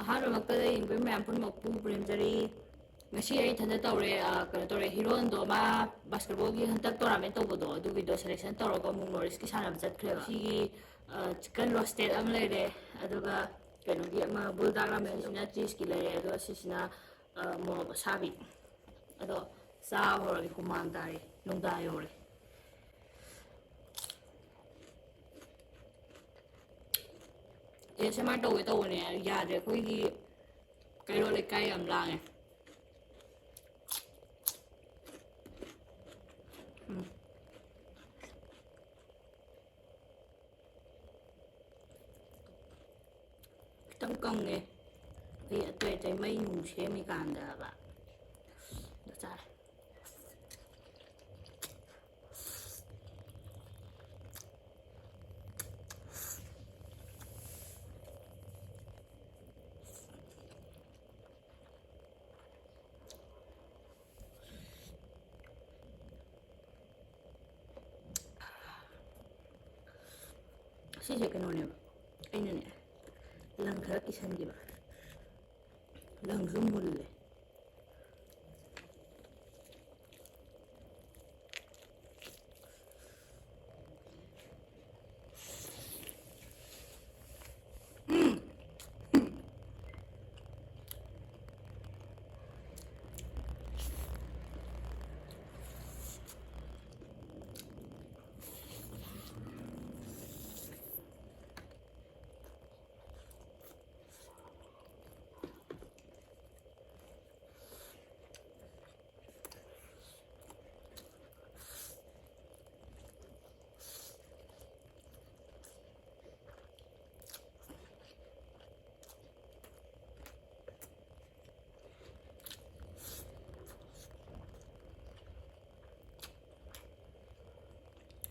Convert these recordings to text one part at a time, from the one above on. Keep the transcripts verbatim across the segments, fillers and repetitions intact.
ꯑꯍꯥꯟꯕꯃꯛꯇꯗ ꯌꯦꯡꯕꯤꯕ ꯃꯌꯥꯝ ꯄꯨꯝꯅꯃꯛꯄꯨ ꯄꯨꯔꯦꯝꯖꯔꯤ꯫ ꯉꯁꯤ ꯑꯩ ꯏꯊꯟꯇ ꯇꯧꯔꯦ, ꯑ, ꯀꯩꯅꯣ ꯇꯧꯔꯦ, ꯍꯤꯔꯣꯟꯗꯣ ꯃꯥ basketball ꯒꯤ ꯍꯟꯗꯛ tournament ꯇꯧꯕꯗꯣ, ꯑꯗꯨꯒꯤꯗꯣ selection ꯇꯧꯔꯒ ꯑꯃꯨꯛ North East ꯀꯤ ꯁꯥꯟꯅꯕ ꯆꯠꯈ꯭ꯔꯦꯕ꯫ ꯁꯤꯒꯤ, ꯑ, chicken roasted ꯑꯃ ꯂꯩꯔꯦ, ꯑꯗꯨꯒ ꯀꯩꯅꯣꯒꯤ ꯑꯃ buldak ramen ꯁꯤꯅ cheese ꯀꯤ ꯂꯩꯔꯦ, ꯑꯗꯨꯒ ꯁꯤꯁꯤꯅ, ꯑ, ꯃꯣꯔꯣꯛ ꯑꯁꯥꯕꯤ꯫ ꯑꯗꯣ ꯆꯥꯕ ꯍꯧꯔꯒꯦ, ꯍꯨꯃꯥꯡ ꯇꯥꯔꯦ, ꯅꯨꯡꯗꯥꯡ ꯌꯧꯔꯦ꯫ ASMR ꯇꯧꯒꯦ ꯇꯧꯕꯅꯦ, ꯌꯥꯗ꯭ꯔꯦ꯫ ꯑꯩꯈꯣꯏꯒꯤ ꯀꯩꯔꯣꯜ ꯂꯩꯀꯥꯏ ꯌꯥꯝ ꯂꯥꯡꯉꯦ꯫ ꯎꯝ꯫ ꯈꯤꯇꯪ ꯀꯪꯉꯦ꯫ ꯑꯩ ꯑꯇꯩ ꯑꯇꯩ ꯃꯩ ꯅꯨꯡ ꯁꯦꯝꯃꯤꯀꯥꯟꯗꯕ꯫ ꯑꯗꯨ ꯆꯥꯔꯦ꯫ ꯁꯤꯁꯦ ꯀꯩꯅꯣꯅꯦꯕ, ꯑꯩꯅꯅꯦ ꯂꯪ ꯈꯔ ꯀꯤꯁꯟꯈꯤꯕ, ꯂꯪꯁꯨ ꯃꯨꯜꯂꯦ꯫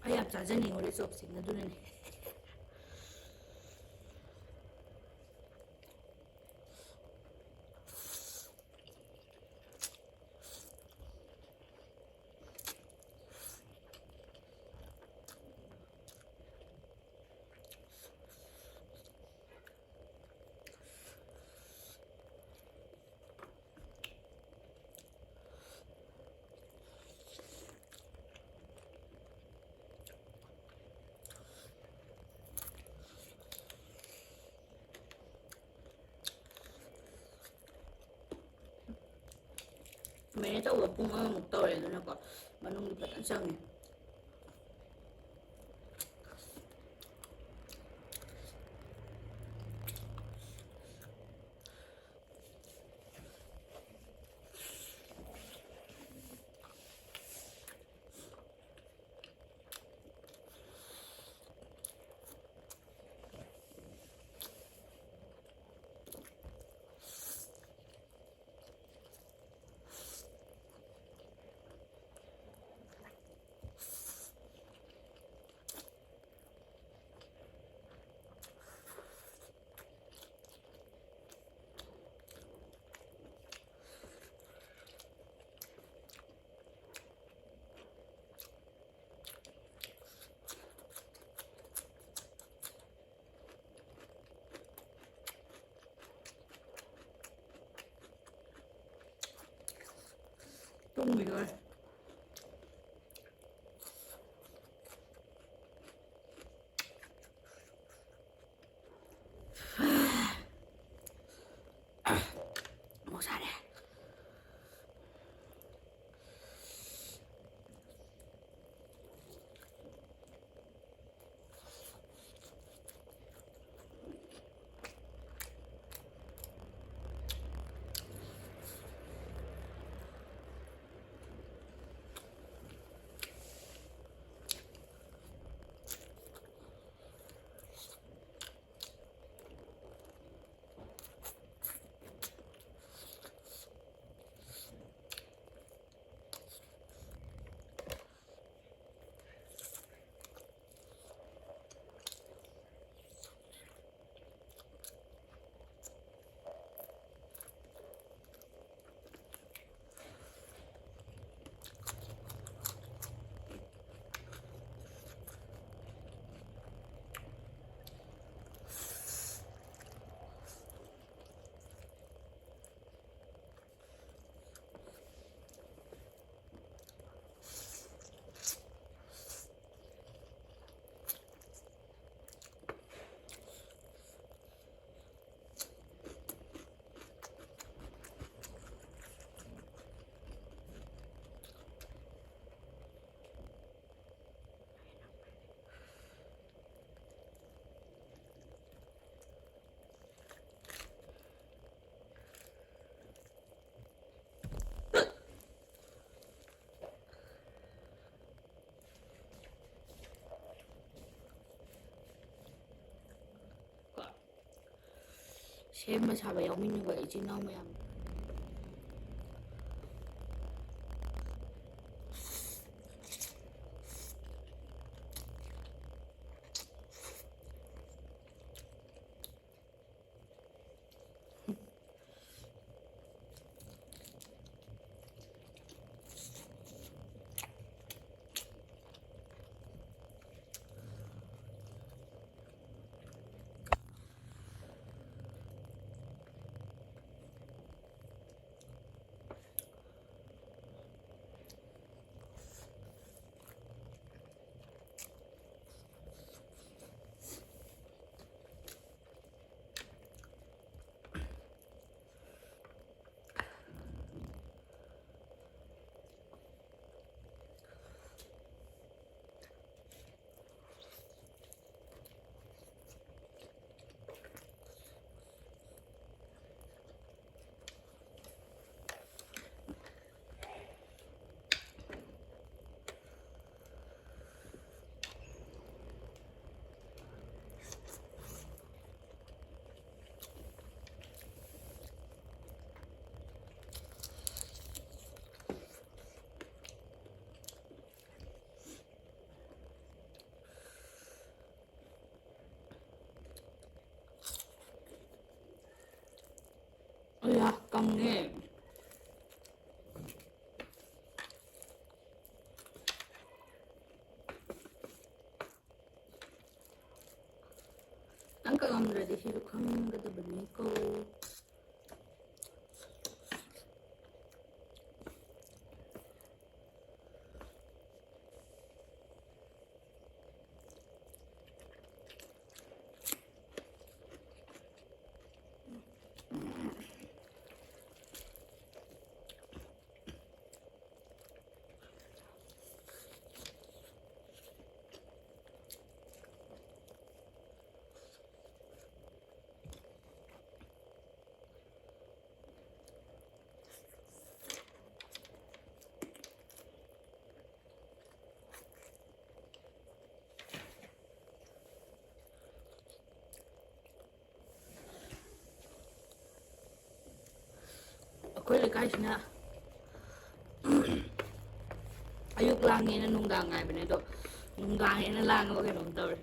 ꯑꯩ ꯌꯥꯝ ꯆꯥꯖꯅꯤꯡꯉꯨꯔꯦ ꯆꯣꯞꯁꯤꯡ ꯑꯗꯨꯅꯅꯦ꯫ ꯃꯦꯔꯤꯅꯦꯠ ꯇꯧꯕ ꯄꯨꯡ ꯑꯃꯃꯨꯛ ꯇꯧꯔꯦ ꯑꯗꯨꯅꯀꯣ, ꯃꯅꯨꯡꯗ ꯐꯖꯅ ꯆꯪꯉꯦ꯫ ꯇꯨꯝꯈꯤꯗꯣꯔꯦ꯫ ꯑꯃꯨꯛ ꯁꯥꯔꯦ꯫ ꯁꯦꯝꯕ ꯁꯥꯕ ꯌꯥꯎꯃꯤꯟꯅꯕ ꯏꯆꯤꯟ ꯏꯅꯥꯎ ꯃꯌꯥꯝ꯫ ꯑꯌꯥ, ꯀꯪꯉꯦ꯫ ꯈꯤꯇꯪ ꯀꯪꯉꯝꯗ꯭ꯔꯗꯤ ꯁꯤꯁꯨ ꯈꯪꯒꯗꯕꯅꯤꯀꯣ꯫ ꯑꯩꯈꯣꯏ ꯂꯩꯀꯥꯏꯁꯤꯅ ꯑꯌꯨꯛ ꯂꯥꯡꯉꯦꯅ ꯅꯨꯡꯗꯥꯡ ꯉꯥꯏꯕꯅꯦ, ꯑꯗꯣ ꯅꯨꯡꯗꯥꯡ ꯍꯦꯟꯅ ꯂꯥꯡꯉꯕ ꯀꯩꯅꯣꯝ ꯇꯧꯔꯦ꯫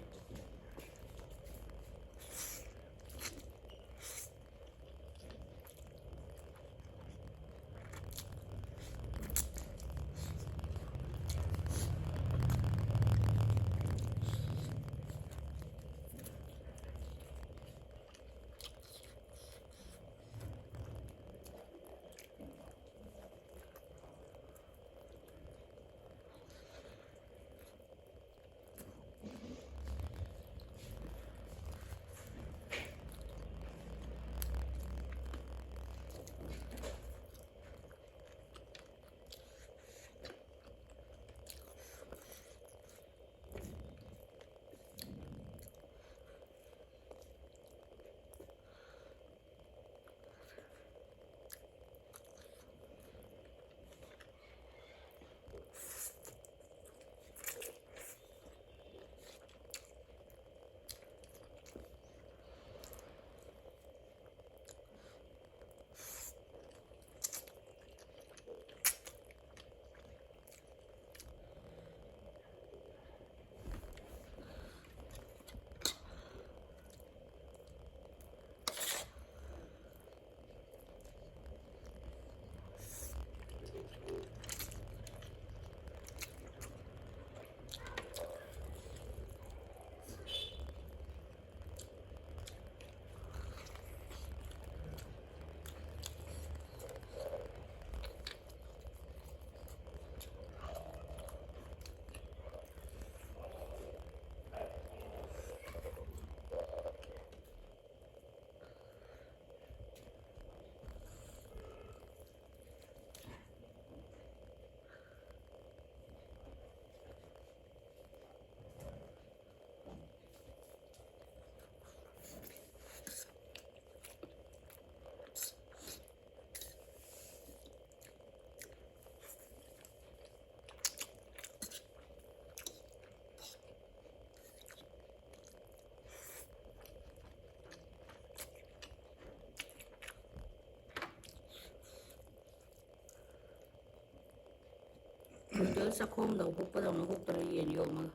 ꯅꯨꯗꯜꯁ ꯆꯥꯛꯈꯣꯝꯗ ꯍꯨꯛꯄꯗꯧꯅ ꯍꯨꯛꯇꯅ ꯌꯦꯟ ꯌꯣꯝꯃꯒ꯫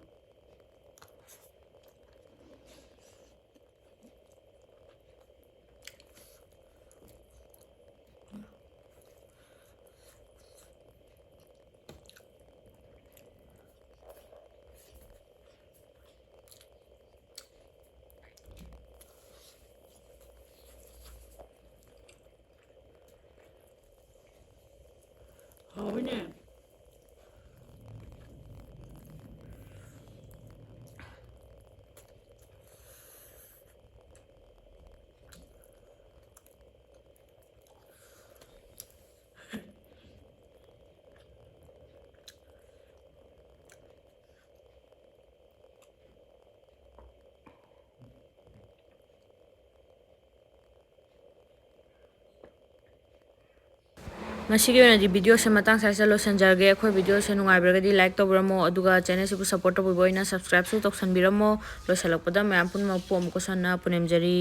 ꯍꯥꯎꯋꯤꯅꯦ꯫ ꯉꯁꯤꯒꯤ ꯑꯣꯏꯅꯗꯤ videoꯁꯦ ꯃꯇꯥꯡ ꯁ꯭ꯋꯥꯏꯁꯤꯗ ꯂꯣꯏꯁꯤꯟꯖꯔꯒꯦ꯫ ꯑꯩꯈꯣꯏ videoꯁꯦ ꯅꯨꯡꯉꯥꯏꯕꯤꯔꯒꯗꯤ like ꯇꯧꯕꯤꯔꯝꯃꯣ, ꯑꯗꯨꯒ channelꯁꯤꯕꯨ support ꯇꯧꯕꯤꯕ ꯑꯣꯏꯅ subscribeꯁꯨ ꯇꯧꯁꯟꯕꯤꯔꯝꯃꯣ꯫ ꯂꯣꯏꯁꯤꯜꯂꯛꯄꯗ ꯃꯌꯥꯝ ꯄꯨꯝꯅꯃꯛꯄꯨ ꯑꯃꯨꯛꯀꯁꯨ ꯍꯟꯅ ꯄꯨꯅꯦꯝꯖꯔꯤ꯫